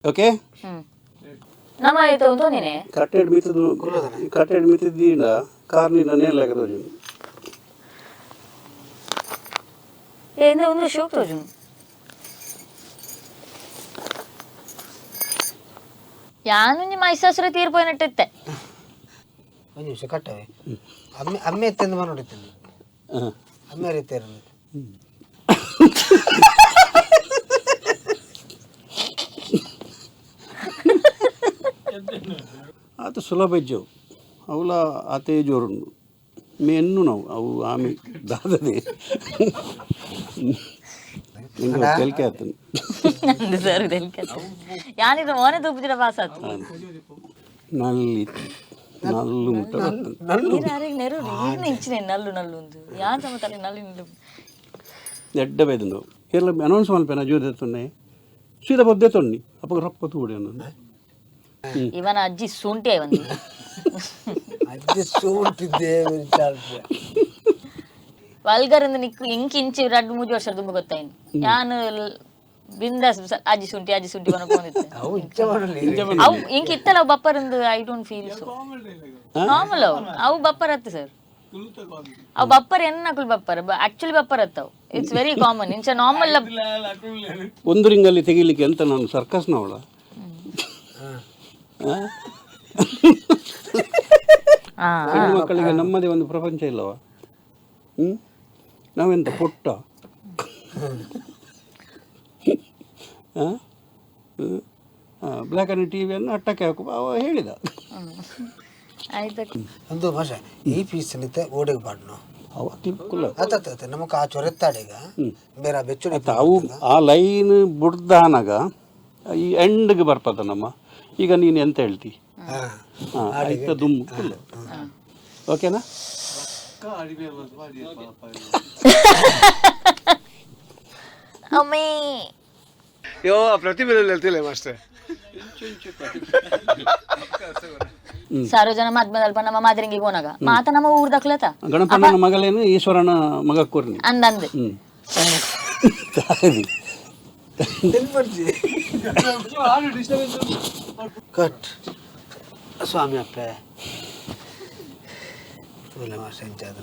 Okay. ನಮ್ಮ ಆಯ್ತು ಉಂಟು. ಕಟ್ಟೆಡ್ ಮಿತ್ತದು, ಕಟ್ಟೆಡ್ ಮಿತ್ತದೀಂಡ ಕಾರ್ ನೀನ ನೇರ್ಲಾಗ ತೋಜುಂಡು. ಏ, ಒಂದು ಶೋಕ್ ತೋಜುಂಡು. ಯಾನೊಂಜಿ ಮೈಸಾಸುರ ತೀರ್ಪೋಯಿನಟ್ಟಿತ್ತೆ. ಒಂದು ನಿಮಿಷ ಕಟ್ಟವೆ. ಅಮ್ಮೆ ಅಮ್ಮೆ ಎತ್ತೆಂದು ಮನೋಡಿದ್ದೀನಿ. ಅಮ್ಮೆ ರೀತಿಯಲ್ಲಿ. ಆತ ಸುಲಭ ಇಜ್ಜವು ಅವಲ ಆತೇ ಜೋರುಂಡು ಮೇ ಎನ್ನು ನಾವು ಅವು ಆಮೆ ದಾದದೆ ನಿಂಗೆ ತೆಲಿಕೆ ಆತನು. ನಂದು ಸರ್ ಯಾನಿದು ಮೋನೆ ತೂಪುಜಿಡ ಪಾಸ್ ಆತು. ನಲ್ಲಿ ನಲ್ಲು ಮುಟ್ಟ ಬರ್ತದೆ. ನೀರು ಯಾರಿಗೆ ನೆರು ಈಗಿನ ಇಂಚಿನ ನಲ್ಲು ನಲ್ಲು ಒಂದು ಯಾನ್ ಸಮತಲೆ ನಲ್ಲು ನಿಲ್ಲು. ಎಡ್ಡ ಬೈದಂದು ಕೇರಳ ಅನೌನ್ಸ್ ಮಲ್ಪೆನ ಜೋದೆತ್ತೊನ್ನೆ ಸೀದಾ ಬದ್ದೆ ತೊನ್ನಿ ಅಪ್ಪಗ ರೊಕ್ಕ ತೂಡೆ ಅನ್ನೋದು. ಇವನ ಅಜ್ಜಿ ಶುಂಠಿ ಒಂದು. ಅಜ್ಜಿ ಸೂಟಿದ್ದೆ. ವಲ್ಗರ್ ಅಂದ್ ನಿಕ್ಕು ಇಂಕ್ ಇಂಚಿ ರಡ್ಡು ಮೂಜಿ ವರ್ಷ ದುಂಬು ಗೊತ್ತಾಯಿನ್ ಯಾನು ಬಿಂದಾಸ್ ಅಜ್ಜಿ ಶುಂಠಿ ಅಜ್ಜಿ ಶುಂಠಿ ಬನಕೊಂಡಿದ್ದೆ. ಅವು ಇಚ್ಛೆ ಮಾಡಲಿ. ಅವು ಇಂಕ್ ಇತ್ತಲ್ಲ ಅವು ಬಪ್ಪರಂದು. I don't feel so normal. ಅವು ಅವು ಬಪ್ಪರ್ ಅತ್ತು ಸರ್. ಅವು ಬಪ್ಪರ್ ಎನ್ನಕುಲ್ ಬಪ್ಪರ್, ಆಕ್ಚುಲಿ ಬಪ್ಪರ್ ಅತ್ತವು. It's very common ಇಂಚ ನಾರ್ಮಲ್. ಒಂದು ರಿಂಗಲ್ಲಿ ತೆಗಿಲಿಕ್ಕೆ ಅಂತ ನಾನು ಸರ್ಕಸ್ನವಳ? ಹೆಣ್ಣು ಮಕ್ಕಳಿಗೆ ನಮ್ಮದೇ ಒಂದು ಪ್ರಪಂಚ ಇಲ್ಲವ? ಹ್ಮ್ ನಾವೆಂತ ಪೊಟ್ಟ? ಬ್ಲ್ಯಾಕ್ ಅಂಡ್ ಟಿವಿಯನ್ನು ಅಟ್ಟಕ್ಕೆ ಹಾಕು ಅವ ಹೇಳಿದ. ಆಯ್ತು. ಒಂದು ಭಾಷೆ ಈ ಪೀಸ್ ನಿತ್ತೆ ಓಡಿಗೆ ಪಾಡ್ನು. ಅವ ಕ್ಲಿಪ್ ಕುಲ್ಲ. ಅತ್ತ ಅತ್ತ ನಮಕ್ ಆ ಚೊರೆತ್ತಾಡೀಗ ಬೇರೆ ಬೆಚ್ಚುಡಿ. ಆಯ್ತಾ, ಅವು ಆ ಲೈನ್ ಬುಡ್ದಾನಾಗ ಈ ಎಂಡ್ಗೆ ಬರ್ಪದ ನಮ್ಮ. ಈಗ ನೀನು ಎಂತ ಹೇಳ್ತಿ? ಹಾಂ, ಆಯ್ತಾ, ದುಮ್ಮು ಕುಲ್ಲ. ಓಕೆನಾ? ಅಮ್ಮೇ. ಯೋ ಪ್ರತಿಭೆ ಹೇಳ್ತಿಲ್ಲ ಮಾಸ್ಟರ್. ಸಾರ್ವಜನ ಮಾಧ್ಯಮದಲ್ಪ ನಮ್ಮ ಮಾದರಿಂಗಿ ಪೋನಾಗ ಮಾತ ನಮ್ಮ ಊರ್ದಕ್ಲತ. ಗಣಪಣ್ಣನ ಮಗಳೇನು ಈಶ್ವರನ ಮಗ ಕೋರ್ನಿ. ಅಂದಂದು. ಹ್ಞೂ, ತಾಯಿ. ಕಟ್ ಸ್ವಾಮಿ ಅಪ್ಪೆ ತೂಲೆ ಮಾಸ್ಟರ್ ಎಂಚಾದ.